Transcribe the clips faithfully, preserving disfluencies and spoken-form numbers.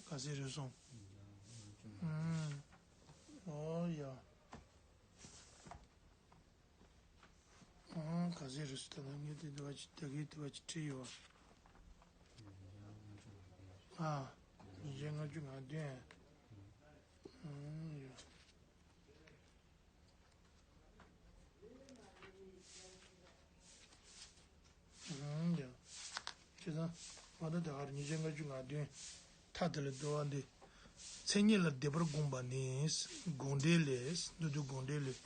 ག་ཚད་རེད་སོང་། ཨུམ། ཨོ་ཡ། ཨང་། ག་ཚད་རེད་སོང་། ད་ལྟ་ངས་དེ་འདྲ་བ་ཅིག་ད་གིན་དེ་བ་ཅིག་བྲིས་ཡོད། ཨ། ཉིས་བརྒྱ་ལྔ་བཅུ་ང་བདུན། ཨང་། ཡ། ཨང་། ཡ། བྱས་ཙང་། ང་ད་ལྟ་གར་ཉིས་བརྒྱ་ལྔ་བཅུ་ང་བདུན། མཐའ་དེ་ལ་བསྡུ་བ་འདི། མཚན་ཉིད་ལ་བདེན་པར་དགོངས་པ་ནི། དགོངས་འགྲེལ་ལས། མདོ་སྡེ་དགོངས་འགྲེལ་ལས།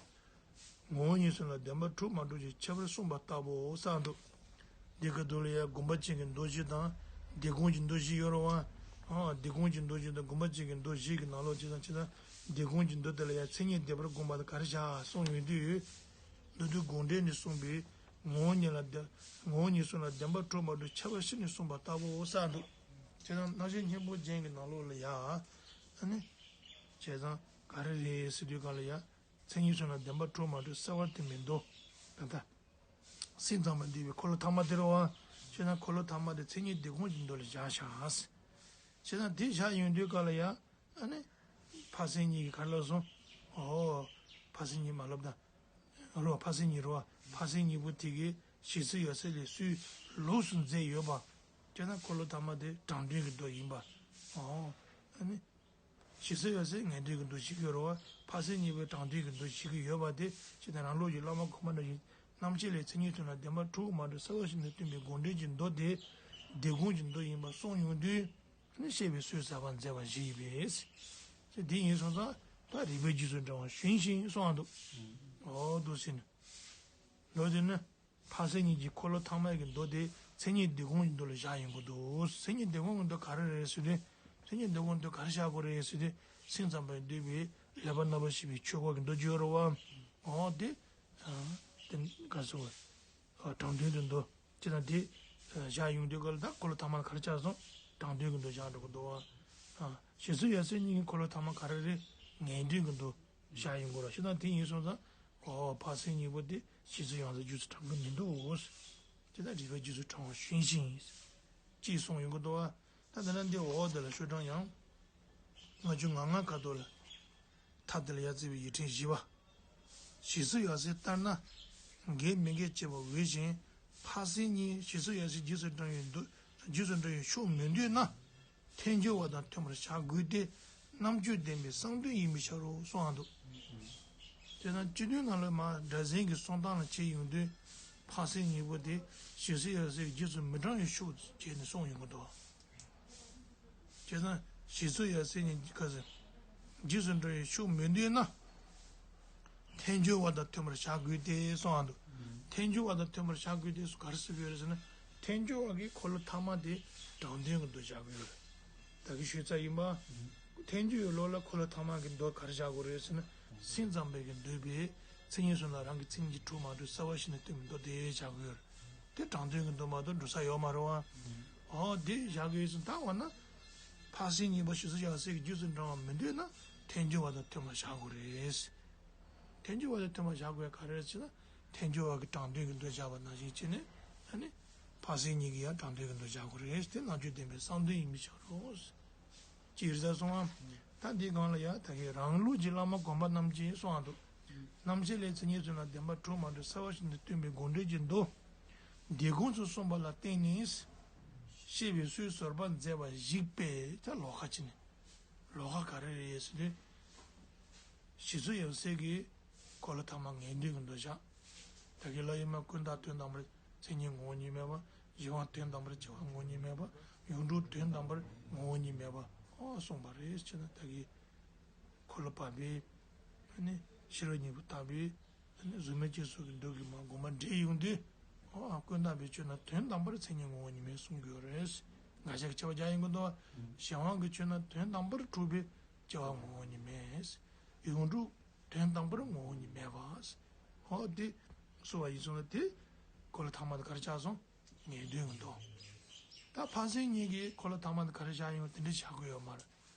ངོ་བོ་ཉིད་གསུམ་ལ་བདེན་པ་དྲུག་མ་གྲུབ་ཅེས་ཁྱད་པར་གསུངས་པ་ལྟ་བུའོ་གསུངས་འདུག་འདི་ག་འདུག་ལ་ཡ་དགོངས་པ་ཅན་གྱི་མདོ་བཞི་དང་། སྡེ་དགོངས་ཀྱི་མདོ་བཞི་ཡོད་རེད་བ། ཨ། སྡེ་དགོངས་ཀྱི་མདོ་བཞི་དང་དགོངས་པ་ཅན་གྱི་མདོ་བཞི་གི་ནང་ལོགས་བྱས་ཙང་། བྱས་ཙང་སྡེ་དགོངས་ཀྱི་མདོ་དེ་ལ་ཡ་མཚན་ཉིད་བདེན་པར་དགོངས་པ་དེ་ག་རེ་བཞག་གསུངས་ཡོང་དུས། མདོ་སྡེ་དགོངས་འགྲེལ་ནས་གསུངས་པའི་ངོ་བོ་ཉིད་ལ་བདེ། ངོ་བོ་ཉིད་གསུམ་ལ་བདེན་པ་དྲུག་མ་གྲུབ་ཁྱད་པར་ཕྱེ་ནས་གསུངས་པ་ལྟ་བུའོ་གསུངས་འདུག་བྱས་ཙང་རྣམ་བཤད་སྙིང་པོ་རྒྱན་གྱི་ནང་ལོགས་ལ་ཡ། ཨ་ནི། བྱས་ཙང་ག་རེ་རེད་ཟེར་དུས་ག་ལ་ཡ། མཚན་ཉིད་གསུམ་ལ་བདེན་པ་དྲུག་མ་གྲུབ་གསལ་བར་སྟོན་པའི་མདོ། ད་ལྟ། སེམས་ཙམ་པས་འདུས་པའི་འཁོར་ལོ་ཐ་མ་དེ་རེད་བ། བྱས་ན་འཁོར་ལོ་ཐ་མ་དེ་མཚན་ཉིད་སྡེ་དགོངས་ཀྱི་མདོ་ལ་བཞག་བཞག་བྱས་ན་དེ་བཞག་ཡོང་དུས་ག་ལ་ཡ། ཨ་ནི། འཕགས་སེང་གཉིས་ཀྱིས་ག་རེ་ལབ་སོང་། ཨོ། འཕགས་སེང་གཉིས་མ་ལབ་ད། རོ། འཕགས་སེང་གཉིས་རོ། འཕགས་སེང་གཉིས་པོ་དེ་གིས་ཞེས་སོགས་ཡབ་སྲས་ལས་སུས་ལོགས་སུ་མཛད་ཡོད་པ། བྱས་ན་འཁོར་ལོ་ཐ་མ་དེ་དྲང་དོན་གྱི་མདོ་ཡིན་པ། ཨོ། ཨ་ནི། ཞེས་སོགས་ཡབ་སྲས་ངེས་དོན་གྱི་མདོ་བཞི་གི་རོ། འཕགས་སེང་གཉིས་པོས་དྲང་དོན་གྱི་མདོ་བཞི་གི་ཡོད་པ་དེ། ཅི་ལྟར་རང་ལུགས་ཀྱི་བླ་མ་གོང་མ་འདྲ་ཞིག་རྣམ་བཤད་ལས་མཚན་ཉིད་གསུམ་ལ་བདེན་པ་དྲུག་མ་གྲུབ་གསལ་བར་བྱས་ནས་སྟོན་པའི་དགོངས་འགྲེལ་གྱི་མདོ་དེ་སྡེ་དགོངས་ཀྱི་མདོ་ཡིན་པ་གསུངས་ཡོང་དུས། ནི་བཤད་པའི་སྲོལ་གསར་པ་མཛད་པ་ཞིག་ཡིན་པས། དེ་ཡིན་སོང་ཙང་ད་རིགས་པའི་རྗེས་སུ་འབྲང་བ་ཞུན་ཞིང་གསུངས་འདུག་ཨོ་འདུག་ཟེར་ནས། ལོ་དེ་ནི། འཕགས་སེང་གཉིས་ཀྱི་འཁོར་ལོ་ཐ་མ་གི་མདོ་དེ་མཚན་ཉིད་སྡེ་དགོངས་ཀྱི་མདོ་ལ་བཞག་ཡོང་གི་འདུག་མཚན་ཉིད་སྡེ་དགོངས་ཀྱི་མདོ་ག་རེ་རེད་ཟེར་དུས། མཚན་ཉིད་སྡེ་དགོངས་མདོ་ག་རེ་བཞག་དགོས་རེད་ཟེར་དུས། སེམས་ཙམ་པས་འདུས་པའི་ལེགས་པར་རྣམ་པར་ཕྱེ་བའི་ཆོས་འཁོར་གྱི་མདོ་བརྗོད་རོ་བ། ཨོ་དེ། དེ་ག་ཟེར་བ། དྲང་དོན་གྱི་མདོ། ཅེས་དང་དེ། བཞག་ཡོང་དུས་སྐབས་ལ་ད་འཁོར་ལོ་ཐ་མ་ལ་ག་རེ་ཆགས་སོང་། དྲང་དོན་གྱི་མདོ་བཞག་འགྲོ་གི་འདུག་བ། ཞེས་སོགས་ཡབ་སྲས་གཉིས་ཀྱི་འཁོར་ལོ་ཐ་མ་ག་རེ་རེད། ངེས་དོན་གྱི་མདོ་བཞག་ཡོང་གི་རེད། ཞེས་དང་དེ་ཡིན་སོང་ཙང་། ཨོ་འཕགས་སེང་གཉིས་པོ་དེ་ཞེས་སོགས་ཡབ་སྲས་རྗེས་སུ་འབྲང་གི་མི་འདུག་ཅེས་དང་རིགས་པའི་རྗེས་སུ་འབྲང་བ་ཞུན་ཞིང་། ཅེས་གསུངས་ཡོང་གི་འདུག་བ། ད་དེ་ན་འདི་འོག་དེ་ལ་ཤོག་གྲངས་ཡང་། ལྔ་བཅུ་ང་ལྔ་ཁ་ཐོག་ལ། ཐབས་དེ་ལ་ཡ་བརྩེ་བའི་ཡིག་ཕྲེང་བཞི་པ། ཞེས་སོགས་ཡབ་སྲས་ལྟར་ན། འགལ་མི་འགལ་དཔྱད་པ་འོས་ཤིང་། འཕགས་སེང་གཉིས་ཞེས་སོགས་ཡབ་སྲས་རྗེས་སུ་འབྲང་བའི་མདོ། རྗེས་སུ་འབྲང་བའི་ཕྱོགས་མི་འདོད་ན། ཐལ་འགྱུར་བ་དང་མཐུན་པར་བྱ་དགོས་ཏེ། རྣམ་དཔྱོད་ལྡན་པའི་གསང་དོན་ཡིན་པའི་ཕྱིར་རོ་གསུངས་འདུག་དེ་ན་སྤྱི་དོན་ནང་ལ་མ་སྒྲ་གཟན་གྱི་གསུང་སྟངས་ལ་བྱས་ཡོང་དུས། འཕགས་སེང་གཉིས་པོ་དེ་ཞེས་སོགས་ཡབ་སྲས་རྗེས་སུ་མི་འབྲང་བའི་ཕྱོགས་བྱས་ནས་གསུངས་ཡོང་གི་འདུག་བྱས་ཙང་ཞེས་སོགས་ཡབ་སྲས་གཉིས་ཀྱི་སྐབས་སུ། རྗེས་སུ་འགྲོ་བའི་ཕྱོགས་མི་འདོད་ན། ཐལ་འགྱུར་བ་དང་མཐུན་པར་བྱ་དགོས་ཏེ་གསུངས་འདུག་ཐལ་འགྱུར་བ་དང་མཐུན་པར་བྱ་དགོས་ཏེ་སུ་ག་རེ་ཟེར་གྱི་ཡོད་རེད་ཟེར་ན། ཐལ་འགྱུར་བ་གི་འཁོར་ལོ་ཐ་མ་དེ་དྲང་དོན་གྱི་མདོ་བཞག་གི་ཡོད་རེད། ད་གིན་ཞུས་ཚར་ཡིན་པ། ཐལ་འགྱུར་བའི་ལུགས་ལ་འཁོར་ལོ་ཐ་མ་གི་མདོ་ག་རེ་བཞག་དགོས་རེད་ཟེར་ན། སེམས་ཙམ་པས་ཀྱི་འདུས་པའི་མཚན་ཉིད་གསུམ་ལ་རང་གི་མཚན་ཉིད་དྲུག་མ་གྲུབ་གསལ་བར་བྱས་ནས་སྟོན་པའི་མདོ་དེ་བཞག་གི་ཡོད་རེད། དེ་དྲང་དོན་གྱི་མདོ་མ་གཏོགས་འགྲོ་ས་ཡོད་མ་རེད་བ། ཨོ་དེ་བཞག་གི་ཡོད་ཟེར་ད་བ་ན། འཕགས་སེང་གཉིས་པོ་ཞེས་སོགས་ཡབ་སྲས་ཀྱི་རྗེས་སུ་འབྲང་བ་མི་འདོད་ན་ཐལ་འགྱུར་བ་དང་མཐུན་པར་བྱ་དགོས་རེད། ཐལ་འགྱུར་བ་དང་མཐུན་པར་བྱ་དགོས་ག་རེ་རེད་ཟེར་ན། ཐལ་འགྱུར་བ་གི་དྲང་དོན་གྱི་མདོ་བཞག་པ་ནང་བཞིན་བྱས་ནས། ཨ་ནི། འཕགས་སེང་གཉིས་ཀྱིས་ཡང་དྲང་དོན་གྱི་མདོ་བཞག་དགོས་རེད། དེ་རྣམ་དཔྱོད་ལྡན་པའི་གསང་དོན་ཡིན་པའི་ཕྱིར་རོ། ཅེས་རེད་ད་གསུངས་པ། ད་འདི་སྒང་ལ་ཡ་ད་གིན་རང་ལུགས་ཀྱི་བླ་མ་གོང་མ་རྣམས་ཀྱིས་གསུངས་པ་འདུག་རྣམ་བཤད་ལས་མཚན་ཉིད་གསུམ་ལ་བདེན་པ་དྲུག་མ་གྲུབ་གསལ་བར་བྱས་ནས་སྟོན་པའི་དགོངས་འགྲེལ་གྱི་མདོ། སྡེ་དགོངས་སུ་གསུངས་པ་ལ་བརྟེན་ནས། བཤད་པའི་སྲོལ་བཟོ་བར་མཛད་པ་ཞིག་པས་ད་ལོགས་ཀ་ཅི་ནས། ལོགས་ཀ་ག་རེ་རེད་ཟེར་དུས། ཞེས་སོགས་ཡབ་སྲས་ཀྱིས་འཁོར་ལོ་ཐ་མ་ངེས་དོན་གྱི་མདོ་བཞག་ད་གིན་ལ་ཡིན་མ་ཀུན་བཏགས་དོན་དམ་པར་མཚན་ཉིད་ངོ་བོ་ཉིད་མེད་པ། གཞན་དབང་དོན་དམ་པར་སྐྱེ་བ་ངོ་བོ་ཉིད་མེད་པ། ཡོངས་གྲུབ་དོན་དམ་པར་ངོ་བོ་ཉིད་མེད་པ། ཨོ་གསུངས་པ་རེད་ཅེ་ན་ད་གིན། འཁོར་ལོ་བར་པའི། ནི། ཤེས་རབ་སྙིང་པོ་ལྟ་བུའི། ནི་གཟུགས་མེད་ཅེས་སོགས་ཀྱི་མདོ་གི་མ་དགོངས་པ་འགྲེལ་ཡོང་དུས། ཨོ་ཨ་ཀུན་བརྟགས་པའི་ཆོས་ན་དོན་དམ་པར་མཚན་ཉིད་ངོ་བོ་ཉིད་མེད་གསུང་གི་ཡོད་རེད། འགའ་ཞིག་ཁྱབ་པ་རྒྱག་ཡོང་གི་འདུག་གཞན་དབང་གི་ཆོས་ན་དོན་དམ་པར་གྲུབ་པའི་སྐྱེ་བ་ངོ་བོ་ཉིད་མེད། ཡོངས་གྲུབ་དོན་དམ་པར་ངོ་བོ་ཉིད་མེད་པ། ཨོ་དེ། གསུངས་པ་ཡིན་སོང་ན་དེ། འཁོར་ལོ་ཐ་མ་དེ་ག་རེ་ཆགས་སོང་། ངེས་དོན་གྱི་མདོ། ད་འཕགས་སེང་གཉིས་ཀྱིས་འཁོར་ལོ་ཐ་མ་དེ་ག་རེ་བཞག་ཡོང་དེ་འདྲ་བཞག་གི་ཡོད་མ་རེད།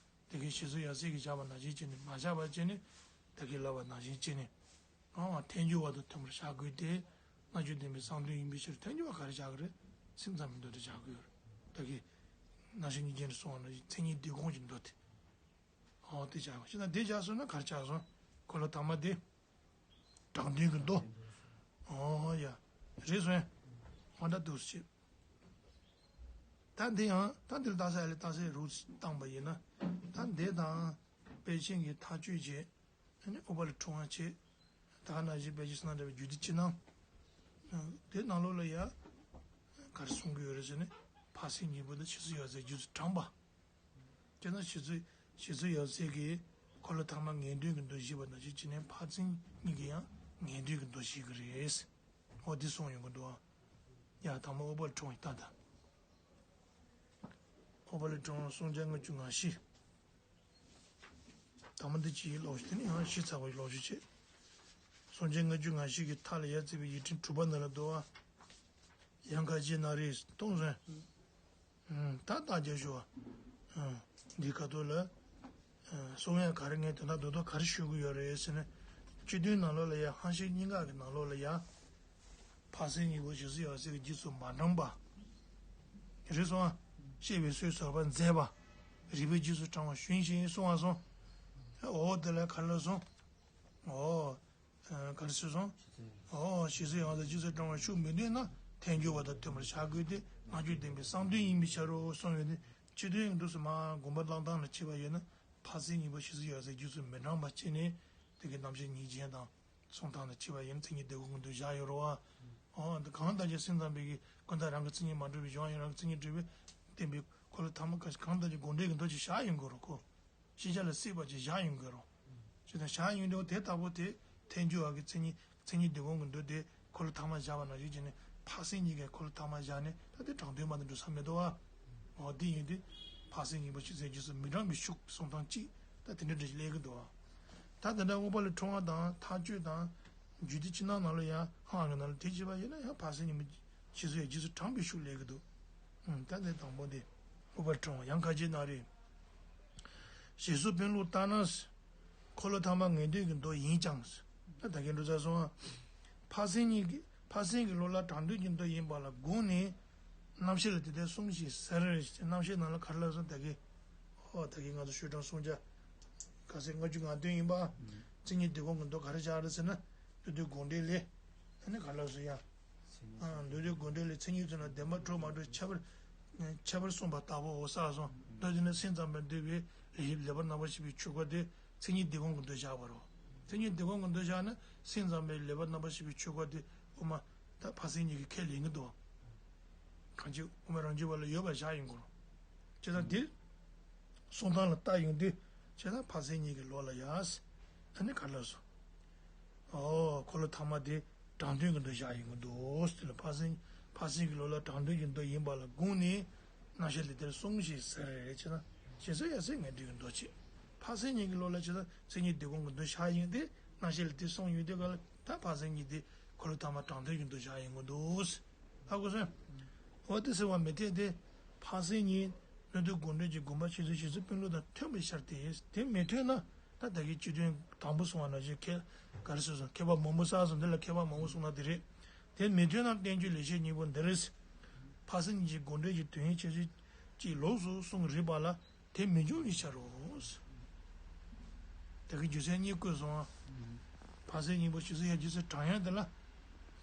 དེ་གའི་ཞེས་སོགས་ཡབ་སྲས་ཀྱིས་བཞག་པ་ནང་བཞིན་བྱས་ནས་མ་བཞག་པ་བྱས་ནས། དེ་གའི་ལབ་པ་ནང་བཞིན་བྱས་ནས། ཨང་། ཐལ་འགྱུར་བ་དང་མཐུན་པར་བཞག་དགོས་ཏེ། རྣམ་དཔྱོད་ལྡན་པའི་གསང་དོན་ཡིན་པའི་ཕྱིར་ཐལ་འགྱུར་བ་ག་རེ་བཞག་གི་རེད། སེམས་ཙམ་པའི་མདོ་དེ་བཞག་གི་ཡོད་རེད། དེ་གའི། རྣམ་ཤེས་གཉིས་ཅན་དུ་སོང་བ་ན་མཚན་ཉིད་སྡུད་དགོངས་ཀྱི་མདོ་དེ། ཨོ་དེ་བྱ་བ་ཞེ་ན་དེ་བྱ་སོང་ན་གར་ཆགས་སོང་། འཁོར་ལོ་ཐ་མ་དེ། དྲང་དོན་གྱི་མདོ། ཨོ་ཡ། རེད་སོང་ཡ། ཨོ་ད་འདུག་སེ་བྱེད། ད་འདི་ཡང་ད་འདིར་རྟགས་གསལ་ལས་རྟགས་གསལ་རུ་བཏང་པ་ཡིན་ན། ད་འདི་དང་། དཔེ་ཆེན་གྱི་མཐའ་དཔྱོད་བྱེད། ཨ་ནི་ཨུཏྤ་ལའི་འཁྲུལ་དབང་བྱེད། ད་ག་ནང་བཞིན་དཔེ་ཆེན་སེམས་ཙམ་པའི་རྒྱུད་སྡེ་ཕྱི་ནང་། དེ་ནང་ལོགས་ལ་ཡ། ག་རེ་གསུང་གི་ཡོད་རེད་ཟེར་ནས། འཕགས་སེང་གཉིས་པོ་དང་ཕྱི་གསོད་ཡབ་སྲས་རྗེས་སུ་འབྲངས་པ། དེ་ན་ཕྱི་གསོད་ཕྱི་གསོད་ཡབ་སྲས་ཀྱིས་འཁོར་ལོ་ཐ་མ་ངེས་དོན་གྱི་མདོ་བཞེས་པ་ནང་བཞིན་བྱས་ནས་འཕགས་སེང་གཉིས་ཀྱིས་ཡང་ངེས་དོན་གྱི་མདོ་བཞེས་ཀྱི་རེད། འོ་འདི་གསུངས་ཡོང་གི་འདུག་ཨ། ཡ་དང་པོ་ཨུཏྤ་ལའི་འཁྲུལ་དབང་ཡི་ལྟ་ད། ཨུཏྤ་ལའི་འཁྲུལ་དབང་སྲུང་བྱ་ལྔ་བཅུ་ང་བཞི། དང་པོ་འདི་གཅིག་ཀློག་ཞུ་དེ་ནི་ཡང་བཞི་ཚར་བ་ཀློག་ཞུ་བྱེད། སྲུང་བྱ་ལྔ་བཅུ་ང་བཞི་གི་མཐའ་ལ་ཡ་བརྩིས་པའི་ཡིག་ཕྲེང་དྲུག་པ་ནང་ལ་འདུག་ཨ། ཡང་ཁ་ཅིག་ན་རེ་གཏོང་ཟོན། ད་ལྟ་རྒྱ་ཞུ་བ། འདི་ཁ་ཐོག་ལ། གསུང་ཡ་ག་རེ་ངས་དོན་དག་རྡོག་རྡོག་ག་རེ་ཞུ་གི་ཡོད་རེད་ཟེར་ན། སྤྱི་དོན་ནང་ལོགས་ལ་ཡ་ཧྭ་ཤེས་སྙན་ངག་གི་ནང་ལོགས་ལ་ཡ། འཕགས་སེང་གཉིས་པོ་ཕྱི་གསོད་ཡབ་སྲས་ཀྱི་རྗེས་སུ་མ་འབྲངས་པ། རེད་སོང་ཨ། གཤེགས་པའི་སྲོལ་བཟོད་པར་མཛད་པ། རིགས་པའི་རྗེས་སུ་འབྲང་བ་ཞུན་ཞིང་གསུང་བ་སོང་། འོ་དེ་ལ་ག་རེ་ལབ་སོང་། འོ། ག་རེ་ཟེར་སོང་། འོ་ཕྱི་གསོད་ཡབ་སྲས་རྗེས་སུ་འབྲང་བ་ཞུ་མི་འདོད་ན་ཐལ་འགྱུར་བ་དང་མཐུན་པར་བྱ་དགོས་ཏེ་སྔ་འགྱུར་བསྟན་པའི་གསང་དོན་ཡིན་པའི་ཕྱིར་རོ་གསུངས་ཡོད་དེ། སྤྱི་དོན་འདུག་སེ་མ་དགོངས་པ་བླང་སྟངས་ལ་དཔྱད་པ་ཡིན་ན། འཕགས་སེང་གཉིས་པོ་ཕྱི་གསོད་ཡབ་སྲས་རྗེས་སུ་མི་འབྲངས་པ་བྱས་ནས་དེ་གའི་རྣམ་བཤད་ཉིད་ཅན་དང་གསུང་སྟངས་ལ་དཔྱད་པ་ཡིན་ན་མཚན་ཉིད་སྡུད་དགོངས་ཀྱི་མདོ་བཞག་ཡོད་རེད་བ། འོ་འདི་གང་ལྟར་ཀྱང་སེམས་ཙམ་པའི་གི་ཀུན་བརྟགས་རང་གི་མཚན་ཉིད་མ་གྲུབ་པའི་གཞུང་ཡང་རང་གི་མཚན་ཉིད་གྲུབ་པའི་བསྟན་པའི་འཁོར་ལོ་ཐ་མ་ཀ་གང་ལྟར་ཀྱང་དགོངས་འགྲེལ་གྱི་མདོ་ཅིག་བཞག་ཡོང་དགོས་རེད་ཁོ། ཤེས་བྱ་ལ་སྲེད་པ་ཅིག་བཞག་ཡོང་དགོས་རེད། ཅེས་དང་བཞག་ཡོང་དུས་དེ་ལྟ་བུ་དེ་ཐལ་འགྱུར་བ་གི་མཚན་ཉིད་མཚན་ཉིད་སྡུད་དགོངས་ཀྱི་མདོ་དེ་འཁོར་ལོ་ཐ་མ་བཞག་པ་ནང་བཞིན་བྱས་ནས་འཕགས་སེང་གཉིས་ཀའི་འཁོར་ལོ་ཐ་མ་བཞག་ནས་ད་དེ་དྲང་དོན་མ་དང་འགྲོ་ས་མེད་དོ་བ། འོ་དེ་ཡིན་དུས་འཕགས་སེང་གཉིས་པོ་ཕྱི་གསོད་རྗེས་སུ་མི་འབྲངས་པའི་ཤུགས་གསུང་སྟངས་གཅིག་ད་དེ་འདྲ་འདྲ་ཞིག་སླེབས་ཀྱི་འདུག་བ། ད་དེ་འདྲ་ཨུཏྤ་ལའི་འཁྲུལ་དབང་དང་མཐའ་དཔྱོད་དང་རྒྱུད་སྡེ་ཕྱི་ནང་ནང་ལ་ཡང་ཧང་གི་ནང་ལ་དེ་བྱས་པ་ཡིན་ན་ཡང་འཕགས་སེང་གཉིས་པོ་ཕྱི་གསོད་ཡབ་རྗེས་སུ་འབྲངས་པའི་ཤུགས་སླེབས་ཀྱི་འདུག་ད་དེ་དང་པོ་དེ་ཨུཏྤ་ལའི་འཁྲུལ་དབང་ཡང་ཁ་ཅིག་ན་རེ། ཞེས་སོགས་དཔོན་སློབ་ལྟར་ན། འཁོར་ལོ་ཐ་མ་ངེས་དོན་གྱི་མདོ་ཡིན་ཀྱང་། ད་ད་གིན་འགྲོ་ཚར་སོང་ང་། འཕགས་སེང་གཉིས་ཀྱི་འཕགས་སེང་གི་བློ་ལ་དྲང་དོན་གྱི་མདོ་ཡིན་པ་ལ་དགོངས་ནས། རྣམ་བཤད་ལ་དེ་ལྟར་གསུངས་ཤིག་ཟེར། རྣམ་བཤད་ནང་ལ་ག་རེ་ལབ་སོང་ད་གིན། ཨོ་ད་གིན་ང་ཚོ་ཤོག་གྲངས་སུམ་བརྒྱ། ག་ཚོད་ལྔ་བཅུ་ང་བདུན་ཡིན་པ། མཚན་ཉིད་སྡུད་དགོངས་ཀྱི་མདོ་ག་རེ་བཞག་རེད་ཟེར་ན། མདོ་སྡུད་དགོངས་འགྲེལ་ལས། ཨ་ནི་ག་རེ་ལབ་སོང་ཡ། མདོ་སྡུད་དགོངས་འགྲེལ་ལས་མཚན་ཉིད་དུ་ན་བདེན་པར་གྲུབ་མ་གྲུབ་ཁྱད་པར། ཁྱད་པར་གསུངས་པ་ལྟ་བུའོ་ཟེར་སོང་། མདོ་འདི་ནི་སེམས་ཙམ་པས་འདོད་པའི་ལེགས་པར་རྣམ་པར་ཤེས་པའི་ཆོས་སྐོར་ཏེ་མཚན་ཉིད་སྡུད་དགོངས་ཀྱི་མདོ་བཞག་པ་རེད། མཚན་ཉིད་སྡུད་དགོངས་ཀྱི་མདོ་བཞག་ན་སེམས་ཙམ་པས་ལེགས་པར་རྣམ་པར་ཤེས་པའི་ཆོས་སྐོར་ཏེ་དབུ་མ་ད་འཕགས་སེང་གཉིས་ཀྱིས་ཁས་ལེན་གྱི་འདུག་གང་ཅི་དབུ་མ་རང་རྒྱུད་པ་ལ་ཡོད་པ་བཞག་ཡིན་དགོས་རེད། བྱས་ཙང་འདིར་གསུང་སྟངས་ལ་ལྟ་ཡོང་དུས་བྱས་ཙང་འཕགས་སེང་གཉིས་ཀྱི་ལོགས་ལ་ཡ། ཨ་ནི་ག་རེ་ལབ་སོང་། ཨོ་འཁོར་ལོ་ཐ་མ་དེ་དྲང་དོན་གྱི་མདོ་བཞག་ཡོང་གི་འདུག་དེ་ལ་འཕགས་སེང་འཕགས་སེང་གི་ལོགས་ལ་དྲང་དོན་གྱི་མདོ་ཡིན་པ་ལ་དགོངས་ནས་རྣམ་བཤད་ལས་དེར་གསུངས་ཤིག་ཟེར་རེད་བྱས་ན་ཞེས་སོགས་ཡ་སེ་ངེས་དོན་གྱི་མདོ་བྱེད། འཕགས་སེང་གཉིས་ཀྱི་ལོགས་ལ་བྱས་ན་མཚན་ཉིད་སྡུད་དགོངས་ཀྱི་མདོ་བཞག་ཡོང་དེ་རྣམ་བཤད་ལས་དེ་གསུངས་ཡོང་དེ་ག་ལ་ད་འཕགས་སེང་གཉིས་དེ་འཁོར་ལོ་ཐ་མ་དྲང་དོན་གྱི་མདོ་བཞག་ཡོང་གི་འདུག་ཧ་གོ་སོང་། འོ་དེ་ཟེར་བ་མི་འཐད་དེ། འཕགས་སེང་གཉིས་སྣོད་དུ་དགོངས་འགྲེལ་གྱི་དགོངས་པ་ཕྱི་ཚུལ་ཞེས་སོགས་དཔོན་སློབ་དང་མཐུན་པའི་ཕྱིར་ཏེ། དེ་མི་མཐུན་ན་ད་ད་གིན་སྤྱི་དོན་དང་པོ་གསུངས་པ་ནང་བཞིན་ཁྱད་ག་རེ་ཟེར་སོང་མཁས་པ་མང་པོ་བསགས་སོང་འདི་ལ་མཁས་པ་མང་པོ་གསུངས་ན་དེ་རེད། དེ་མི་མཐུན་ན་བསྟན་བཅོས་ལེགས་བཤད་སྙིང་པོ་འདིར། འཕགས་སེང་གཉིས་ཀྱི་དགོངས་འགྲེལ་གྱི་དོན་ཡིན་ཕྱི་ཚུལ་གཅིག་ལོགས་སུ་གསུང་རིགས་པ་ལ། དེ་མི་འབྱུང་བའི་ཕྱིར་རོ། ད་གིན་རྒྱུ་མཚན་གཉིས་བཀོད་སོང་ང་། འཕགས་སེང་གཉིས་པོ་ཕྱི་ཚུལ་ཡང་རྗེས་སུ་འབྲང་ཡང་དེ་ལ།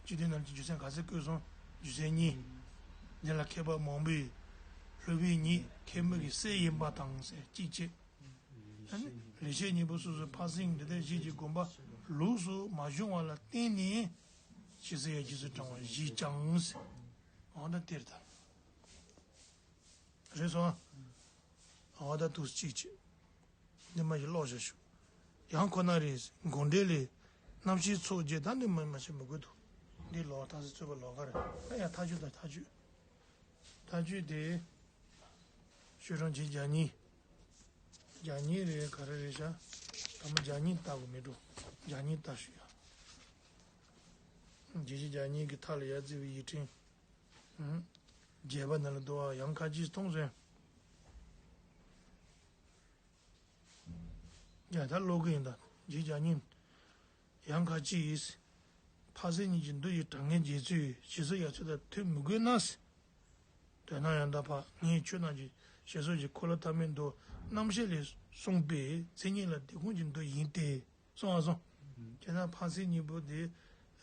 སྤྱི་དོན་ནང་གི་རྒྱུ་མཚན་ག་ཚོད་བཀོད་སོང་། རྒྱུ་མཚན་གཉིས། འདི་ལ་མཁས་པ་མང་པོས། སློབ་དཔོན་ཉིད་མཁས་མོ་གི་སྲས་ཡིན་པ་དང་ཟེར་གཅིག་བྱས། ཨ་ནི་ལེགས་བཤད་སྙིང་པོ་སོ་སོའི་འཕགས་སེང་འདི་ལྟར་བཞེད་ཀྱི་དགོངས་པ་ལོགས་སུ་མ་བྱུང་བ་ལ་བརྟེན་ནས། ཕྱི་ཚུལ་ཡང་རྗེས་སུ་འབྲང་བ་བཞེད་ཀྱང་ཟེར། འོ་ན་དེར་ད། རེད་སོང་ང་། འོ་ད་འདུག་སེ་གཅིག་བྱས། འདི་མ་ཞིག་ཀློག་བཞག་ཞུ། ཡང་ཁོ་ན་རེ། དགོངས་འགྲེལ་ལས། རྣམ་བཤད་ཚོགས་བརྒྱད་ད་འདི་མ་མ་ཞིག་མི་དགོས་འདུག་འདི་ལོག་ཐག་སེ་རྩོད་པ་ལོག་ག་རེ། ད་ཡང་མཐའ་དཔྱོད་དང་མཐའ་དཔྱོད། མཐའ་དཔྱོད་དེ། ཤོག་གྲངས་བརྒྱད་བརྒྱ་གཉིས། བརྒྱ་གཉིས་རེད་ག་རེ་རེད་ཤག་ད་མ་བརྒྱ་གཉིས་ལྟ་དགོས་མི་འགྲོ། བརྒྱ་གཉིས་ལྟ་ཞུ་ཡ། བརྒྱད་བརྒྱ་གཉིས་ཀྱི་མཐའ་ལ་ཡར་བརྩིས་པའི་ཡིག་ཕྲེང་། ཨུམ། བརྒྱད་པ་ནང་ལ་འདུག་ཨ། ཡང་ཁ་ཅིག་མཐོང་སོང་། ཡ་ད་ཀློག་གི་ཡིན་ད། བརྒྱད་བརྒྱ་གཉིས། ཡང་ཁ་ཅིག་འཕགས་སེང་གཉིས་ཀྱི་མདོ་ཡི་དྲང་ངེས་རྗེ་བཙུན་ཞེས་སོགས་ཡ་ཚོད་དང་མཐུན་མི་དགོས་ན། དོན་ན་ཡང་དག་པ་ངས་ཆོས་རྣམས་ཀྱི་ ཞེས་སོགས་ཀྱི་འཁོར་ལོ་ཐ་མའི་མདོ་རྣམ་བཤད་ལས་གསུངས་པའི་མཚན་ཉིད་ལ་དེ་ཀུན་གྱི་མདོ་ཡིན་ཏེ། གསུངས་པ་སོང་། བྱས་ན་འཕགས་སེང་གཉིས་པོ་དེ་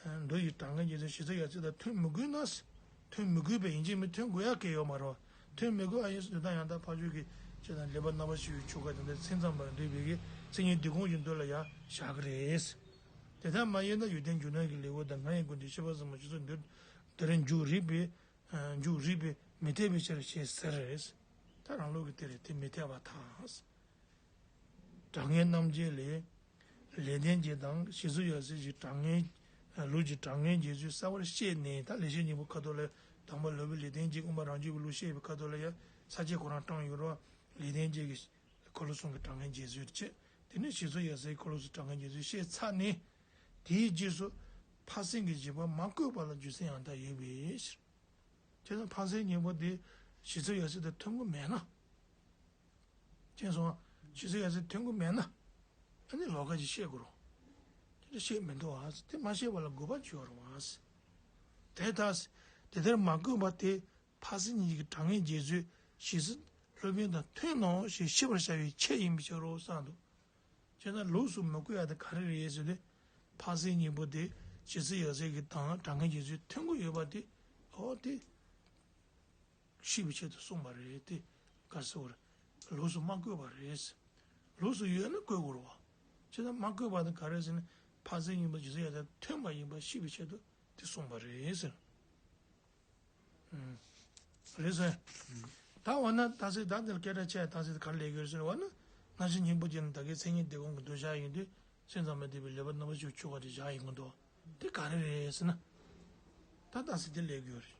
མདོ་ཡི་གྲངས་ངེས་རྗེས་སུ་ཞེས་སོགས་ཡ་ཚིག་དང་མཐུན་མི་དགོས་ན། མཐུན་མི་དགོས་པས་ཡིན་གཅིག་མིན་མཐུན་དགོས་ཡ་གང་ཡང་ཡོད་མ་རེད་བ། མཐུན་མི་དགོས་ཨ་ཡིན་སྲིད་དུ་ད་ཡང་དག་ཕ་ཆོས་ཀྱི་ཆོས་དང་ལེགས་པར་རྣམ་པར་ཕྱེ་བའི་ཆོ་ག་དེ་འདྲ་མཚན་ཙམ་པར་འདོད་པའི་གི་མཚན་ཉིད་དེ་ཀུན་གྱི་མདོ་ལ་ཡང་བཞག་གི་རེད། དེ་ལྟར་མ་ཡིན་ན་ཡོན་ཏན་འཇུག་ལྡན་གྱི་ལེའུ་དང་ང་ཡི་དགོངས་འགྲེལ་བཤད་པ་ཟབ་མོ་ཞེས་སོགས་འདིར་འདིར་འཇུག་རིགས་པས་འཇུག་རིགས་པས་མི་འཐད་པའི་ཕྱིར་ཞེས་ཟེར། ད་རང་ལུགས་ཀྱི་དེ་རེད་དེ་མི་འཐད་པ་དང་། གྲངས་ངེས་རྣམ་འབྱེད་ལས། ལེགས་ལྡན་འབྱེད་དང་ཞེས་སོགས་ཡ་ཚིག་གི་གྲངས་ངེས། ལུགས་ཀྱི་གྲངས་ངེས་འབྱེད་ཚུལ་གསལ་བར་བཤད་ནས། ད་ལེགས་བཤད་སྙིང་པོ་ཁ་ཐོག་ལ་དང་པོ་ལེའུ་པའི་ལེགས་ལྡན་འབྱེད་དབུ་མ་རང་རྒྱུད་པའི་ལུགས་བཤད་པའི་ཁ་ཐོག་ལ་ཡ་ས་བཅད་ཁོ་རང་བགྲངས་ཡོད་རེད་བ། ལེགས་ལྡན་འབྱེད་ཀྱི་འཁོར་ལོ་གསུམ་གྱི་གྲངས་ངེས་འབྱེད་ཚུལ་བྱས། དེ་ནས་ཞེས་སོགས་ཡ་ཚིག་གི་འཁོར་ལོ་གསུམ་གྱི་གྲངས་ངེས་འབྱེད་ཚུལ་བཤད་ཚར་ནས། དེའི་རྗེས་སུ་འཕགས་སེང་གི་བཞེད་པ་མ་བཀོད་པ་ལ་རྒྱུ་མཚན་ཡང་དག་ཡོད་པའི་ཕྱིར། བྱས་ཙང་འཕགས་སེང་གཉིས་པོ་དེ་ཞེས་སོགས་ཡ་ཚིག་དང་མཐུན་གྱི་མེད་ན། མཁྱེན་སོང་ང་། ཞེས་སོགས་ཡ་ཚིག་མཐུན་གྱི་མེད་ན། ཨ་ནི་ལོགས་ཀ་ཅིག་བཤད་དགོས་རེད། དེ་འདྲ་བཤད་མི་འདུག་ཨ། དེ་མ་བཤད་པ་ལ་དགོས་པ་ཅིག་ཡོད་རེད་བ། དེ་ལྟར་དེ་ལྟར་མ་བཀོད་པ་དེ་འཕགས་སེང་གཉིས་ཀྱི་གྲངས་ངེས་འབྱེད་ཚུལ་ཞེས་སོགས་སློབ་དཔོན་དང་མཐུན་ནོ་ཞེས་ཤེས་པར་བྱ་བའི་ཆེད་ཡིན་པའི་ཕྱིར་རོ་གསུངས་འདུག་བྱས་ན་ལུགས་སུ་མི་བཀོད་ཡ་དེ་ག་རེ་རེད་ཟེར་ཏེ། འཕགས་སེང་གཉིས་པོ་དེ་ཞེས་སོགས་ཡ་ཚིག་གི་དང་གྲངས་ངེས་འབྱེད་ཚུལ་མཐུན་གྱི་ཡོད་པ་དེ། འོ་དེ། ཤེས་པའི་ཆེད་དུ་གསུངས་པ་རེད་དེ། ག་ཟེར་བ་རེད། ལུགས་སུ་མ་བཀོད་པ་རེད། ལུགས་སུ་ཡོད་ན་བཀོད་དགོས་རེད་བ། བྱས་ཙང་མ་བཀོད་པ་དེ་ག་རེ་ཟེར་ན། འཕགས་སེང་གཉིས་པོ་ཞེས་སོགས་ཡ་དང་མཐུན་པ་ཡིན་པ་ཤེས་པའི་ཆེད་དུ་དེ་གསུངས་པ་རེད་ཟེར། ཨུམ། རེད་ཟེར། ད་འོ་ན་ད་སེ་ད་འདིར་སྐད་གྲགས་ཆེ་ད་སེ་ག་རེ་ལས་ཀྱི་རེད་ཟེར་བ་ན། རྣམ་བཤད་སྙིང་པོ་ཅན་ནི་ད་གའི་མཚན་ཉིད་དེ་ཀུན་གྱི་མདོ་བཞག་ཡིན་དུས། སེམས་ཙམ་པ་འདི་པའི་ལེགས་པར་རྣམ་པར་ཕྱེ་བའི་ཆོ་ག་དེ་བཞག་ཡིན་གྱི་འདུག་དེ་ག་རེ་རེད་ཟེར་ན། ད་ལྟ་སེ་དེ་ལས་དགོས་རེད།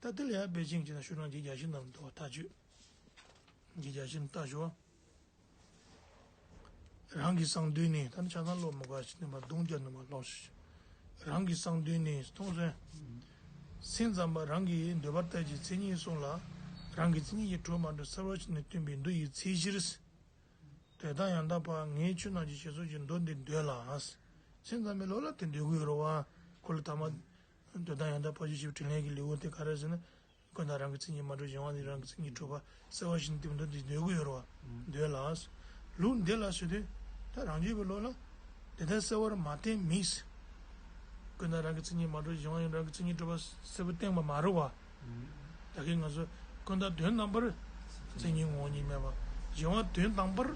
ད་དེ་ལ་ཡང་དཔེ་ཅན་གྱི་ན་ཤུགས་རང་རྒྱལ་རྒྱ་ཆེན་ནང་འདུག་ཐག་ཆོད། རྒྱལ་རྒྱ་ཆེན་ལྟ་ཞོག་རང་གི་གསང་འདུས་ནས་ད་ནི་ཆ་ཚང་ཀློག་མི་དགོས་ཞིག་ནས་མ་གདུང་རྒྱབ་ནས་མ་ཀློག་ཞིག་རང་གི་གསང་འདུས་ནས་མཐོང་ཟེར། སེམས་ཙམ་པ་རང་གི་འདོད་པ་ལྟར་གྱི་མཚན་ཉིད་གསུམ་ལ། རང་གི་མཚན་ཉིད་ཀྱིས་གྲུབ་མ་གྲུབ་གསལ་བར་བྱས་ནས་སྟོན་པའི་མདོ་ཡི་ཚིག་གཞིར། དོན་དམ་ཡང་དག་པ་ངས་ཆོས་རྣམས་ཀྱི་ཞེས་སོགས་ཀྱི་མདོ་འདི་འདོད་ལ། སེམས་ཙམ་པའི་བློ་ལ་དེ་འདོད་ཀྱི་ཡོད་རེད་བ། འཁོར་ལོ་ཐ་མ། དོན་དམ་ཡང་དག་ཕར་ཕྱིན་བྱེད་པའི་དྲིན་ལན་གྱི་ལེའུ་དེ་ག་རེ་ཟེར་ན། ཀུན་བརྟགས་རང་གི་མཚན་ཉིད་མ་གྲུབ་གཞན་དབང་ནི་རང་གི་མཚན་ཉིད་གྲུབ་པ་གསལ་བར་བྱས་ནས་སྟོན་པའི་མདོ་འདི་འདོད་ཀྱི་ཡོད་རེད་བ། འདོད་ལ། ལུགས་འདི་ལ་ཟེར་དུས། ད་རང་རྒྱུད་པའི་བློ་ལ། དེ་ལྟར་གསལ་བར་མ་བསྟན་མིན། ཀུན་བརྟགས་རང་གི་མཚན་ཉིད་མ་གྲུབ་གཞན་དབང་ཡང་རང་གི་མཚན་ཉིད་གྲུབ་པ་གསལ་པོ་བསྟན་པ་མ་རེད་བ། ད་གིན་ང་ཚོ་ཀུན་བརྟགས་དོན་དམ་པར་མཚན་ཉིད་ངོ་བོ་ཉིད་མེད་པ། གཞན་དབང་དོན་དམ་པར་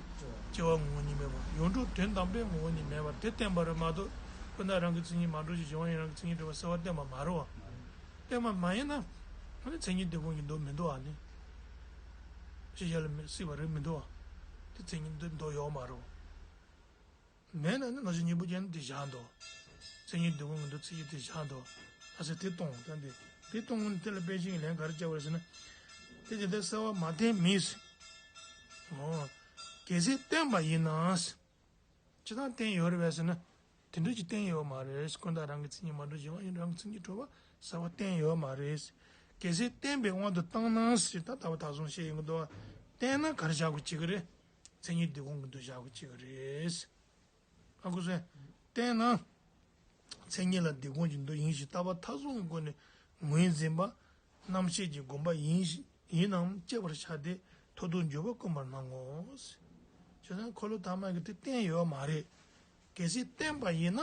སྐྱེ་བ་ངོ་བོ་ཉིད་མེད་པ། ཡོངས་གྲུབ་དོན་དམ་པའི་ངོ་བོ་ཉིད་མེད་པ་དེ་བསྟན་པ་རེད་མ་གཏོགས། ཀུན་བརྟགས་རང་གི་མཚན་ཉིད་མ་གྲུབ་ཅིང་གཞན་དབང་ཡང་རང་གི་མཚན་ཉིད་གྲུབ་པ་གསལ་བ་བསྟན་པ་མ་རེད་བ། བསྟན་པ་མ་ཡིན་ན། ཨ་ནི་མཚན་ཉིད་དེ་ཀུན་གྱི་མདོ་མི་འདུག་ཨ་ནི། ཤེས་བྱ་ལ་མི་སྲིད་པ་རེད་མི་འདུག་ཨ། དེ་མཚན་ཉིད་འདི་མདོ་ཡོད་མ་རེད། མེད་ན་ནི་རྣམ་བཤད་སྙིང་པོ་ཅན་དེ་བཞག་འདུག་མཚན་ཉིད་དེ་ཀུན་གྱི་མདོ་ཚིག་གཞི་དེ་བཞག་འདུག་ད་ཟེར་དེ་གཏོང་ད་འདི། དེ་གཏོང་ནི་དེ་ལ་དཔེ་ཅན་གྱི་ལན་ག་རེ་བྱ་བ་རེད་ཟེར་ན། དེ་དེ་ལྟར་གསལ་བ་མ་བསྟན་མིན། འོ། གལ་སྲིད་བསྟན་པ་ཡིན་ན། ཅི་ལྟར་བསྟན་ཡོད་རེད་པས་ཟེར་ན། དེ་འདྲ་ཅིག་བསྟན་ཡོད་མ་རེད། ཀུན་བརྟགས་རང་གི་མཚན་ཉིད་མ་གྲུབ་གཞན་དབང་ཡང་རང་གི་མཚན་ཉིད་གྲུབ་པ་གསལ་བ་བསྟན་ཡོད་མ་རེད། གལ་སྲིད་བསྟན་པའི་དབང་དུ་བཏང་ན་ཞེས་ད་ལྟ་བ་ད་གསུངས་བཤད་ཡོང་གི་འདུག་བ། བསྟན་ན་ག་རེ་བྱ་དགོས་བྱེད་ཀྱི་རེད། མཚན་ཉིད་དེ་ཀུན་གྱི་མདོ་བྱ་དགོས་བྱེད་ཀྱི་རེད། ཨ་ཁུ་སོན། བསྟན་ན། མཚན་ཉིད་ལ་དེ་ཀུན་གྱི་མདོ་ཡིན་ཞེས་ལྟ་བ་མཐའ་བཟུང་གི་སྒོ་ནས་ངོས་འཛིན་པ། རྣམ་བཤད་ཀྱི་དགོངས་པ་ཡིན་ཡིན་ནམ་དཔྱད་པར་བྱ་སྟེ་མཐར་ཐུག་འཇོག་པ་དཀོན་པར་སྣང་ངོ་། བྱས་ཙང་འཁོར་ལོ་ཐ་མ་གི་དེ་བསྟན་ཡོད་མ་རེད། གལ་སྲིད་བསྟན་པ་ཡིན་ན།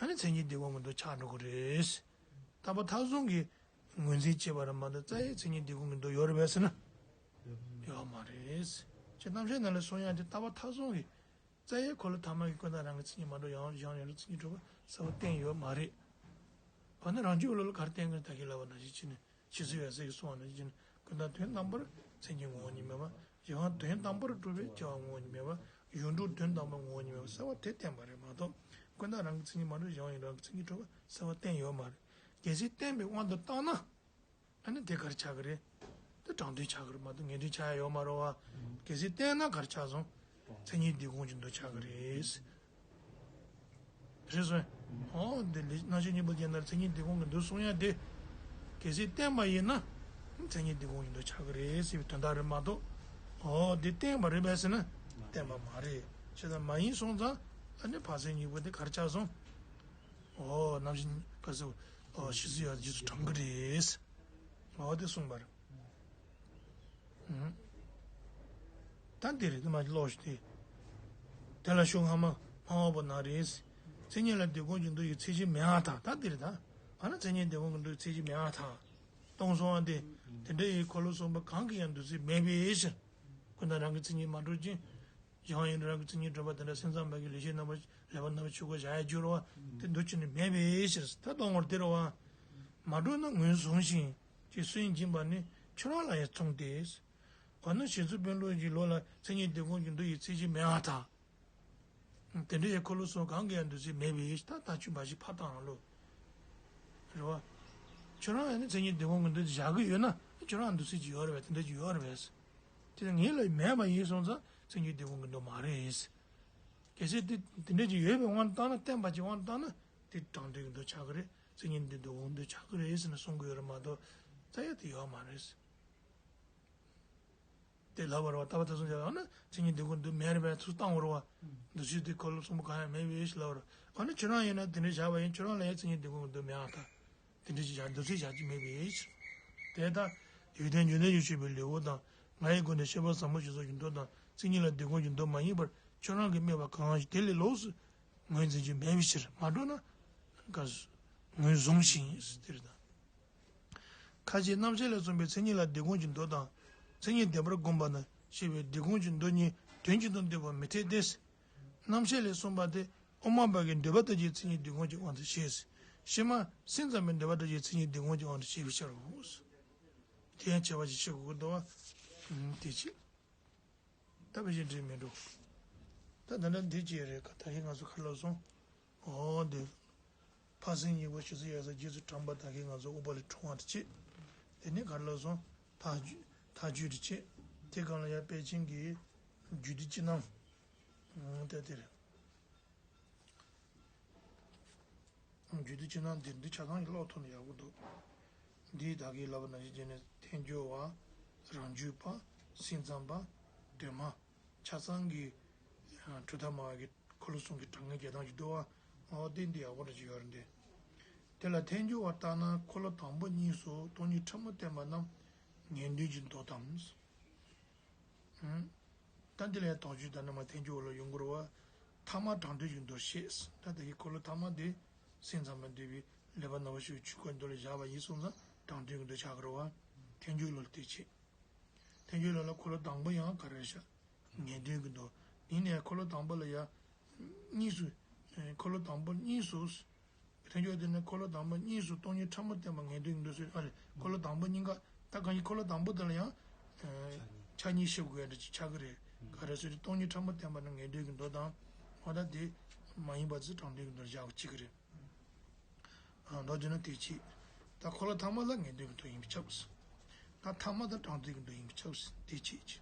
ཨ་ནི་མཚན་ཉིད་དེ་ཀུན་གྱི་མདོ་ཆགས་འགྲོ་གི་རེད། ལྟ་བ་མཐའ་བཟུང་གི་ངོས་འཛིན་བྱས་པ་རེད་མ་གཏོགས་རྩ་བའི་མཚན་ཉིད་དེ་ཀུན་གྱི་མདོ་ཡོད་རེད་པས་ཟེར་ན། ཡོད་མ་རེད། ཅེས་རྣམ་བཤད་ནང་ལ་གསུང་ཡག་དེ་ལྟ་བ་མཐའ་བཟུང་གི། རྩ་བའི་འཁོར་ལོ་ཐ་མ་གི་ཀུན་བརྟགས་རང་གི་མཚན་ཉིད་མ་གྲུབ་ཡང་གཞན་དབང་ཡང་རང་མཚན་ཉིད་གྲུབ་པ་གསལ་བ་བསྟན་ཡོད་མ་རེད། འོ་ན་རང་རྒྱུད་བློ་ལ་ག་རེ་བསྟན་གྱི་རེད་ད་གིན་ལབ་པ་ནང་བཞིན་བྱས་ནས་ཕྱིས་སུ་ཡང་ཟེར་གྱི་གསུངས་པ་ནང་བཞིན་བྱས་ནས་ཀུན་བརྟགས་དོན་དམ་པར་མཚན་ཉིད་ངོ་བོ་ཉིད་མེད་པ། གཞན་དབང་དོན་དམ་པར་གྲུབ་པའི་སྐྱེ་བ་ངོ་བོ་ཉིད་མེད་པ། ཡོངས་གྲུབ་དོན་དམ་པར་ངོ་བོ་ཉིད་མེད་པ་གསལ་བ་དེ་བསྟན་པ་རེད་མ་གཏོགས། ཀུན་བརྟགས་རང་གི་མཚན་ཉིད་མ་གྲུབ་གཞན་དབང་ཡང་རང་གི་མཚན་ཉིད་གྲུབ་པ་གསལ་བ་བསྟན་ཡོད་མ་རེད། གལ་སྲིད་བསྟན་པའི་དབང་དུ་བཏང་ན། ཨ་ནི་དེ་ག་རེ་ཆགས་ཀྱི་རེད། དེ་དྲང་དོན་ཆགས་ཀྱི་རེད་མ་གཏོགས་ངེས་དོན་ཆགས་ཡ་ཡོད་མ་རེད་བ། གལ་སྲིད་བསྟན་ན་ག་རེ་ཆགས་སོང་། མཚན་ཉིད་དེ་ཀུན་གྱི་མདོ་ཆགས་ཀྱི་རེད། རེད་སོང་། འོ་འདི་ལས་རྣམ་བཤད་སྙིང་པོ་ཅན་ནང་མཚན་ཉིད་དེ་ཀུན་གྱི་མདོ་གསུང་ཡ་དེ། གལ་སྲིད་བསྟན་པ་ཡིན་ན། མཚན་ཉིད་དེ་ཀུན་གྱི་མདོ་ཆགས་ཀྱི་རེད་ཟེར་བའི་དོན་དག་རེད་མ་གཏོགས། འོ་འདི་བསྟན་པ་རེད་པས་ཟེར་ན། བསྟན་པ་མ་རེད། བྱས་ཙང་མ་ཡིན་སོང་ཙང་། ཨ་ནི་འཕགས་སེང་གཉིས་པོ་དེ་ག་རེ་ཆགས་སོང་། འོ་རྣམ་བཤད་ག་ཟེར། འོ་ཕྱིས་སུ་ཡང་རྗེས་སུ་འབྲང་གི་རེད། འོ་དེ་གསུངས་པ་རེད། ཨུམ། ད་འདི་རེད། དེ་མ་ལོག་ཤི་དེ། དེ་ལ་ཤོག་སྔ་མ་སྨྲ་བ་པོ་ན་རེ། མཚན་ཉིད་ལ་ལྡན་དགོངས་ཀྱི་མདོ་ཡི་ཚད་གཞི་མེད་པར་ཐལ། ད་འདི་རེད་ད། ཨ་ན་མཚན་ཉིད་ལྡན་དགོངས་ཀྱི་མདོ་ཡི་ཚད་གཞི་མེད་པར་ཐལ། སྟོང་གསུམ་པ་དེ། དེ་འདྲ་ཡི་འཁོར་ལོ་གསུམ་པོ་གང་གིས་ཡང་འདུ་ཚུལ་མེད་པའི་ཕྱིར། ཀུན་ཏུ་རང་གི་མཚན་ཉིད་མ་གྲུབ་ཅིང་། གཞན་ཡང་རང་གི་མཚན་ཉིད་གྲུབ་པ་དེ་འདྲ་སེམས་ཙམ་པ་གི་ལེགས་བཤད་རྣམ་པ་ལེགས་པ་རྣམ་པ་ཆོས་སྐུར་བཞག་ཡ་འགྱུར་བ་དེ་འདུ་བྱེད་ནི་མེད་པའི་ཕྱིར། ད་སྟོང་པར་སྟེར་བ། མ་གྲུབ་ན་ངོས་བཟུང་ཞིང་ཅེས་སུན་འབྱིན་པ་ནི་ཁྱོད་རང་ལ་ཡང་མཚུངས་ཏེ། འོ་ན་རྗེ་བཙུན་དཔོན་སློབ་ཀྱི་ལུགས་ལ་མཚན་ཉིད་ལྡན་དགོངས་ཀྱི་མདོ་ཡི་ཚད་གཞི་མེད་པར་ཐལ། དེ་འདྲ་ཡི་འཁོར་ལོ་གསུམ་གང་གིས་ཡང་འདུ་ཚུལ་མེད་པའི་ཕྱིར། ད་ད་ཆོས་འབའ་ཞིག་ཕར་བཏང་རང་ལོ། རེད་བ། ཁྱོད་རང་ཡང་ནི་མཚན་ཉིད་ལྡན་དགོངས་ཀྱི་མདོ་དེ་བཞག་གི་ཡོད་ན་ཁྱོད་རང་འདུ་ཚུལ་ཅིག་ཡོད་རེད་པས། དེ་འདྲ་ཅིག་ཡོད་རེད་པས། དེ་ངེད་ལ་མེད་པ་ཡིན་སོང་ཙང་མཚན་ཉིད་ལྡན་དགོངས་ཀྱི་མདོ་མ་རེད། གལ་སྲིད་དེ་དེ་འདྲ་ཅིག་ཡོད་པའི་དབང་དུ་བཏང་ན། བསྟན་པ་ཅིག་དབང་དུ་བཏང་ན་དེ་དྲང་དོན་གྱི་མདོ་ཆགས་ཀྱི་རེད། མཚན་ཉིད་ལྡན་དགོངས་མདོ་ཆགས་ཀྱི་རེད་ཟེར་ནས་གསུང་གི་ཡོད་རེད་མ་གཏོགས་རྩ་ཡ་དེ་ཡོད་མ་རེད། དེ་ལབ་པ་རེད་བ། ད་བར་དུ་སོང་ཙང་ཡང་ན་མཚན་ཉིད་ལྡན་དགོངས་མདོ་མེད་རེད་པས། ཚུར་བཏང་བ་རེད་བ། འདུ་བྱེད་དེ་འཁོར་ལོ་གསུམ་པོ་གང་ཡང་མེད་པའི་ཕྱིར་ལབ་པ་རེད། ཨ་ནི་ཁྱོད་རང་ཡིན་ན་དེ་འདྲ་བཞག་པ་ཡིན། ཁྱོད་རང་ལ་ཡང་མཚན་ཉིད་ལྡན་དགོངས་མདོ་མེད་ཨ་ད། དེ་འདྲ་ཅིག་བཞག་འདུ་བྱེད་བཞག་ཅིག་མེད་པའི་ཕྱིར། དེ་ལྟར་ཡོན་ཏན་འཇུག་ནས་ཡུལ་ཤེས་པའི་ལེའུ་དང་། ང་ཡི་སྒོ་ནས་བཤད་པ་ཟབ་མོ་ཞེས་སོགས་ཀྱི་མདོ་དང་། མཚན་ཉིད་ལ་ལྡན་དགོངས་ཀྱི་མདོ་མ་ཡིན་པར་ཁྱོད་རང་གིས་སྨྲས་པ་གང་ཞིག་དེ་ལས་ལོགས་སུ་ངོས་འཛིན་རྒྱུ་མེད་པའི་ཕྱིར། མ་གྲུབ་ན་ག་ངོས་བཟུང་ཞིང་ཟེར་དེ་རེད་ད། ཁ་ཅིག་རྣམ་བཤད་ལས་གསུངས་པའི་མཚན་ཉིད་ལ་ལྡན་དགོངས་ཀྱི་མདོ་དང་། མཚན་ཉིད་བདེན་པར་བསྒོམ་པ་ན་ཞེས་པའི་ལྡན་དགོངས་ཀྱི་མདོ་གཉིས་དོན་གཅིག་ཏུ་འདུས་པ་མི་འཐད་དེ། རྣམ་བཤད་ལས་གསུངས་པ་དེ་དབུ་མ་པ་གི་འདོད་པ་ལྟར་གྱི་མཚན་ཉིད་ལྡན་དགོངས་ཀྱི་དབང་དུ་བྱས། ཕྱི་མ་སེམས་ཙམ་པའི་འདོད་པ་ལྟར་གྱི་མཚན་ཉིད་ལྡན་དགོངས་ཀྱི་དབང་དུ་བྱས་པའི་ཕྱིར་རོ། དེ་ཡང་ཁྱད་པར་ཅིག་ཕྱེ་དགོས་ཀྱི་འདུག་བ། དེ་ཅི། ད་བེད་སྤྱོད་འགྲིག་མི་འགྲོ། ད་ད་ལྟ་འདི་ཅི་རེད་ག་ད་ཧི་ང་ཚོ་ག་ལ་སོང་། འོ་འདི། ཕ་སེང་གཉིས་པོ་ཞེ་ས་ཡ་ས་རྗེས་སུ་འབྲངས་པ་ད་གིན་ང་ཚོ་ཨུ་པ་ལི་ཁྲོ་བ་འདི་བྱེད། དེ་ནས་ག་ལ་སོང་། ཐག་གཅོད་ཐག་གཅོད་འདི་བྱེད། དེ་གང་ལ་ཡ་པེ་ཅིན་གྱི་རྒྱུད་སྡེ་སྤྱི་རྣམ། འོ་ད་དེ་རེད། རྒྱུད་སྡེ་སྤྱི་རྣམ་འདིར་འདི་ཆ་ཚང་གི་ཀློག་ཐུབ་ན་ཡག་པོ་འདུག་འདིའི་བདག་གིས་ལབ་པ་ནང་བཞིན་བྱས་ནས་ཐལ་འགྱུར་བ། རང་རྒྱུད་པ། སེམས་ཙམ་པ། གདོད་མ། ཆ་ཚང་གི་གྲུབ་མཐའ་སྨྲ་བ་གི་འཁོར་ལོ་གསུམ་གྱི་གྲངས་ངེས་རྒྱག་སྟངས་ཀྱི་འདུལ་བ། འོ་དེ་འདི་ཡག་པོ་འདྲ་ཅིག་ཡོད་རེད་འདི། དེ་ལ་ཐལ་འགྱུར་བ་ལྟར་ན་འཁོར་ལོ་དང་པོ་གཉིས་སུ་སྟོང་ཉིད་ཕྲ་མོ་བསྟན་པ་རྣམས་ངེས་དོན་གྱི་མདོ་དང་། ད་འདི་ལ་ཡང་དོགས་གཅོད་དང་ནི་མ་ཐལ་འགྱུར་བ་ལ་ཡོང་དགོས་རེད་བ། ཐ་མ་དྲང་དོན་གྱི་མདོར་བཤད། ད་ལྟ་གི་འཁོར་ལོ་ཐ་མ་དེ་སེམས་ཙམ་པ་འདུས་པའི་ལེགས་པར་རྣམ་པར་ཕྱེ་བའི་ཆོས་སྐུའི་མདོ་ལ་བཞག་པ་ཡིན་སོང་ཙང་དྲང་དོན་གྱི་མདོ་ཆགས་ཀྱི་རེད་བ། ཐལ་འགྱུར་བ་ལ་དེ་བྱེད། ཐལ་འགྱུར་བ་ལ་འཁོར་ལོ་དང་པོ་ཡང་ག་རེ་བཞག་ངེས་དོན་གྱི་མདོ། ཡིན་ནའི་འཁོར་ལོ་དང་པོ་ལ་ཡང་གཉིས་སུ། འཁོར་ལོ་དང་པོ་གཉིས་སུ། ཐལ་འགྱུར་དེ་ནི་འཁོར་ལོ་དང་པོ་གཉིས་སུ་སྟོང་ཉིད་ཕྲ་མོ་བསྟན་པ་ངེས་དོན་གྱི་མདོ་ཟེར། ཨ་རེ་འཁོར་ལོ་དང་པོ་གཉིས་ཀ་ད་གང་ཡིན་འཁོར་ལོ་དང་པོ་དེ་ལ་ཡང་། ཆ་གཉིས་བཤད་དགོས་ཡ་འདྲ་ཅིག་ཆགས་ཀྱི་རེད། ག་རེ་ཟེར་དུས་སྟོང་ཉིད་ཕྲ་མོ་བསྟན་པ་ནི་ངེས་དོན་གྱི་མདོ་དང་། འོ་ད་དེ་མ་ཡིན་པ་ཚོས་དྲང་དོན་གྱི་མདོར་བཞག་པ་གཅིག་གི་རེད། མདོར་བསྡུས་ན་དེ་གཅིག་ད་འཁོར་ལོ་ཐ་མ་ལ་ངེས་དོན་གྱི་མདོ་ཡིན་པས་ཁྱབ། ད་ཐ་མ་དང་དྲང་དོན་གྱི་མདོ་ཡིན་པས་ཁྱབ། དེ་གཅིག་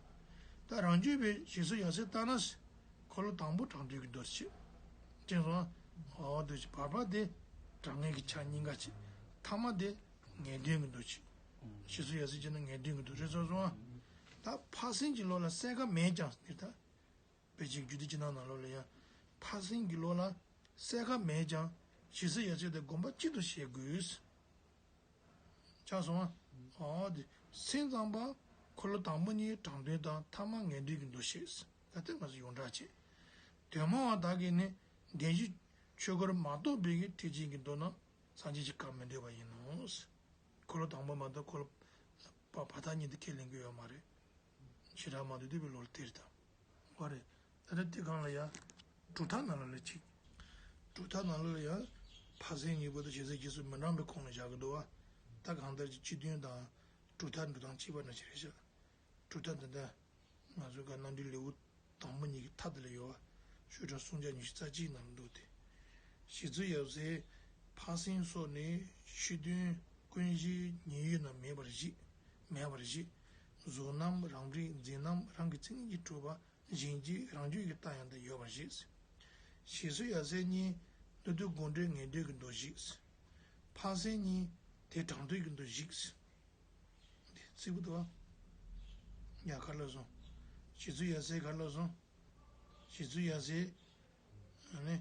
ད་རང་རྒྱུད་པའི་ཞེས་སོགས་ཡང་སེ་ལྟར་ན། འཁོར་ལོ་དང་པོ་དྲང་དོན་གྱི་མདོར་བཤད། ཅེས་སོ། འོ་དེ་བར་པ་དེ་གྲངས་ངེས་ཀྱི་ཆ་གཉིས་ཀ་བྱེད། ཐ་མ་དེ་ངེས་དོན་གྱི་མདོ་བྱེད། ཞེས་སོགས་ཡང་སེ་བྱས་ན་ངེས་དོན་གྱི་མདོ་རེད་སོ་སོ། ད་ཕ་སེང་གི་ལོ་ལ་སྲས་ཀ་མེད་ཀྱང་ཟེར་ད། བོད་ཀྱི་རྒྱུད་སྡེ་སྤྱི་རྣམ་ནང་ལོགས་ལ་ཡང་། ཕ་སེང་གི་ལོ་ལ་སྲས་ཀ་མེད་ཀྱང་ཞེས་སོགས་ཡང་སེ་དེ་དགོངས་པ་གཅིག་ཏུ་བཞེད་དགོས། ཆགས་སོང་ཨ། འོ་དེ་སེམས་ཙམ་པ་འཁོར་ལོ་དང་པོ་གཉིས་དྲང་དོན་དང་ཐ་མ་ངེས་དོན་གྱི་མདོ་བཤད། ད་ལྟ་ང་ཚོ་ཡོངས་གྲགས་བྱེད། གདོད་མ་བ་དག་གིས་ནི་བདེན་བཞི་ཆོས་འཁོར་མ་གཏོགས་པའི་གི་ཐེག་ཆེན་གྱི་མདོ་རྣམས་སངས་རྒྱས་ཀྱིས་བཀག་མི་འདོད་པ་ཡིན་ནོ། འཁོར་ལོ་དང་པོ་མ་གཏོགས་འཁོར་ལོ་བར་ཐག་གཉིས་དེ་ཁས་ལེན་གྱི་ཡོད་མ་རེད། བྱེ་བྲག་མ་གཏོགས་འདུས་པའི་ལོ་ལ་དེ་རེད་ད། འོ་རེད། ད་ལྟ་དེ་སྒང་ལ་ཡང་། གྲུབ་མཐའ་ནང་ལོགས་ལ་གཅིག་གྲུབ་མཐའ་ནང་ལོགས་ལ་ཡང་། ཕ་སེང་གཉིས་པོ་དང་ཞེ་ས་རྗེས་སུ་མི་འབྲང་པའི་ཁོངས་ལ་བཞག་གི་འདུག་བ། ད་གང་ལྟར་གྱི་སྤྱི་དོན་དང་། གྲུབ་མཐའ་འགྲོ་སྟངས་གཅིག་པ་འདྲ་ཞིག་རེད་ཤག་གྲུབ་མཐའ་འདི་འདྲ། ང་ཚོའི་ག་རྣམ་འགྲེལ་ལེའུ་དང་པོ་གཉིས་ཀྱི་མཐའ་དེ་ལ་ཡོད་བ། ཤོག་གྲངས་སུམ་བརྒྱ་ཉི་ཤུ་རྩ་གཅིག་ནང་ལ་འདུག་སྟེ། ཞེས་སོགས་ཡང་སེ། ཕ་སེང་སོགས་ནི་སྤྱི་དོན་ཀུན་གཞི་ཉེ་ཡོད་ན་མེད་པར་བཞེད། མེད་པར་བཞེད། གཟུགས་རྣམ་རང་རིག་འཛིན་རྣམ་རང་གི་མཚན་ཉིད་ཀྱིས་གྲུབ་པ། གཞན་གྱིས་རང་རྒྱུད་ཀྱི་རྟགས་ཡང་དག་ཡོད་པར་བཞེད། ཞེས་སོགས་ཡང་སེ་གཉིས་མདོ་སྡུད་དགོངས་འགྲེལ་ངེས་དོན་གྱི་མདོར་བཞེད། ཕ་སེང་གཉིས་དེ་དྲང་དོན་གྱི་མདོར་བཞེད། འདི་གཙིགས་པོ་འདུག་ཨ། ཡ་ག་ལ་སོང་། ཞེས་སོགས་ཡང་སེ་ག་ལ་སོང་། ཞེས་སོགས་ཡང་སེ། ཨ་ནི།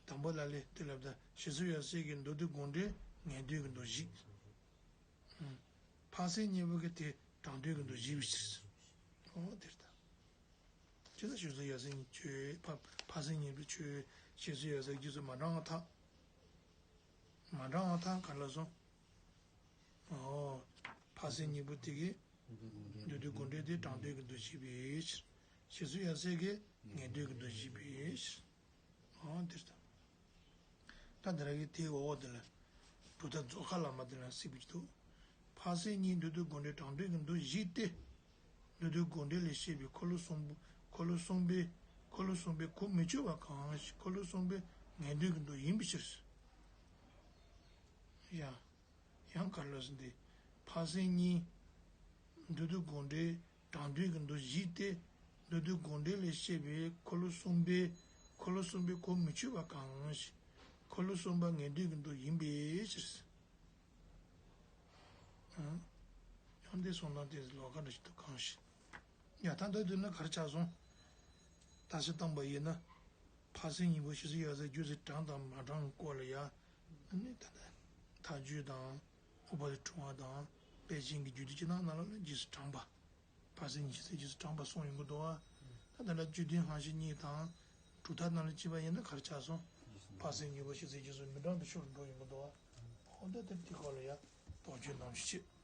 དང་པོ་ལ་ལས་དེ་ལབ་ད་ཞེས་སོགས་ཡང་སེ་གི་མདོ་སྡུད་དགོངས་འགྲེལ་ངེས་དོན་གྱི་མདོར་བཞེད། ཕ་སེང་གཉིས་པོ་གི་དེ་དྲང་དོན་གྱི་མདོར་བཞེད་པའི་ཕྱིར། འོ་དེ་ལྟ། ཅི་ལྟར་ཞེས་སོགས་ཡ་གསལ་གཉིས་ཆོས་ཕ་ཕ་སེང་གཉིས་པོའི་ཆོས་ཞེས་སོགས་ཡ་གསལ་རྗེས་སུ་མ་འབྲང་བ་ཐལ། མ་འབྲང་བ་ཐལ་ག་ལ་སོང་། ཨོ། ཕ་སེང་གཉིས་པོ་དེ་གིས་མདོ་སྡེ་དགོངས་འགྲེལ་དེ་དྲང་དོན་གྱི་མདོ་བཞི་པའི་ཕྱིར། ཞེས་སོགས་ཡ་གསལ་གྱིས་ངེས་དོན་གྱི་མདོ་བཞི་པའི་ཕྱིར། ཨོ་དེ་ལྟ། ད་འདི་ར་གི་དེའི་འོག་དེ་ལ། གྲུབ་མཐའ་རྫོགས་ཁ་ལ་མ་དེ་ལ་གཟིགས་པ་ཅིག་འདུག་ཕ་སེང་གཉིས་མདོ་སྡེ་དགོངས་འགྲེལ་དྲང་དོན་གྱི་མདོ་བཞི་སྟེ། མདོ་སྡེ་དགོངས་འགྲེལ་ལས་བཤད་པའི་འཁོར་ལོ་གསུམ་པོ་འཁོར་ལོ་གསུམ་པའི་འཁོར་ལོ་གསུམ་པའི་གོ་མི་ཆོད་པ་གང་ཞིག་འཁོར་ལོ་གསུམ་པའི་ངེས་དོན་གྱི་མདོ་ཡིན་པའི་ཕྱིར། ཡ། ཡང་ག་ལ་ཟེར་ཏེ། ཕ་སེང་གཉིས། མདོ་སྡེ་དགོངས་འགྲེལ་དྲང་དོན་གྱི་མདོ་བཞི་སྟེ། མདོ་སྡེ་དགོངས་འགྲེལ་ལས་བཤད་པའི་འཁོར་ལོ་གསུམ་པའི་འཁོར་ལོ་གསུམ་པའི་གོ་མི་ཆོད་པ་གང་ཞིག་འཁོར་ལོ་གསུམ་པ་ངེས་དོན་གྱི་མདོ་ཡིན་པའི་ཕྱིར། ཡང་འདི་གསུང་སྟངས་དེ་ལོགས་ཀ་འདྲ་ཞིག་འདུག་གང་ཞིག་ཡ་ད་ལྟ་དུས་ན་གར་ཆགས་སོང་། ད་ཞིག་བཏང་པ་ཡིན་ན། ཕ་སེང་གཉིས་པོ་ཞེས་སོགས་ཡ་གསལ་རྗེས་སུ་འབྲང་དང་མ་འབྲང་སྐོར་ལ་ཡ། ཨ་ནི་ད་ལྟ་མཐའ་དཔྱོད་དང་། ཨུ་པ་དེ་འཁྲུལ་བ་དང་། དཔེ་ཅན་གྱི་རྒྱུད་སྡེ་ཅི་ནང་ན་ལ་ལ་རྗེས་སུ་འབྲང་པ། ཕ་སེང་གཉིས་ཞེས་སོགས་རྗེས་སུ་འབྲང་པ་གསུངས་ཡོང་གི་འདུག་བ། ད་ད་ལྟ་དཔྱོད་ལྡན་སྔ་ཕྱི་གཉིས་དང་། གྲུབ་མཐའ་ནང་ལ་བྱས་པ་ཡིན་ན་གར་ཆགས་སོང་། ཕ་སེང་གཉིས་པོ་ཞེས་སོགས་རྗེས་སུ་མི་འབྲང་པའི་ཕྱོགས་ལ་འགྲོ་ཡོང་གི་འདུག་བ། འོ་ད་དེ་དེ་སྐོར་ལ་ཡ་དོགས་གཅོད་གནང་ཞིག་བྱེད།